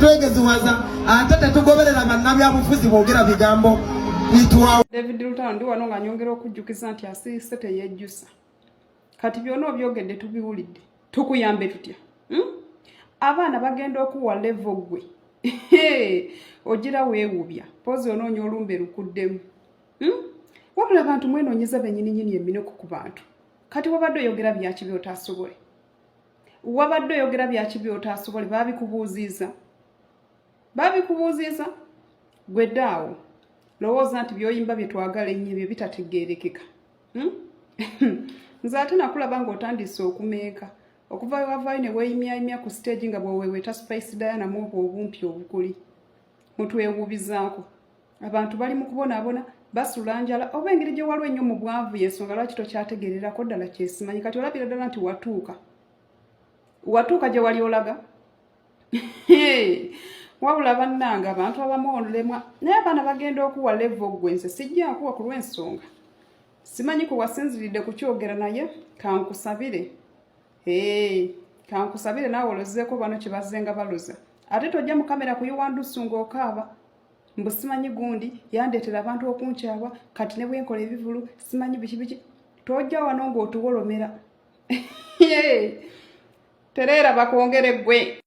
Twegeziwaza ate tetugoberera bannabyabufuzi boogera bigambo bitwawo. David Lutalo, ndi wano nga nyongera okujjukiza nti asirise teyejjusa. Kati byonna obyogedde, tubiwulidde, tukuyambe tutya? Abaana bagenda okuwa level gwe ogira weewubya pozi onoonya olumbe lukuddemu, Wabula abantu mwenoonyeza bennyininyini eminoko ku bantu. Kati wabadde oyogera byaki byotaasobole? Wabadde oyogera byaki byotaasobole? Babikubuuziiza, babikubuuziiza. Gweddaawo lowooza nti byoyimba bye twagala ennyo ebyo bitategeerekeka, Nze ate nakulaba ng'otandise okumeeka okuva we wavaayo ne weeyimyayimya ku stage nga bw'oweeweeta Spice Diana mu obwo obumpi obukuli. Mutwewuubizaako. Abantu bali mu kubonaabona, basula njala, oba engeri gye waliwo ennyo mu bwavu y'ensonga lwaki tokyategeererako ddala kyesimanyi. Kati olabira ddala nti watuuka, watuuka gye wali olaga. Wabula bannange, abantu abamu olemwa, naye abaana bagenda okuwa level gwe. Nze sijja nkuwa ku lw'ensonga simanyi kwe wasinziridde kukyogera, naye kankusabire, kankusabire naawe olozeeko bano kye bazzenga baloza. Ate tojja mu kamera kuyiwa ndusu ng'okaaba mbu simanyi gundi yandeetera abantu okunkyawa, kati ne bwenkola ebivulu simanyi biki biki. Tojja wano ng'otuwolomera. Tereera, bakwongere ggwe.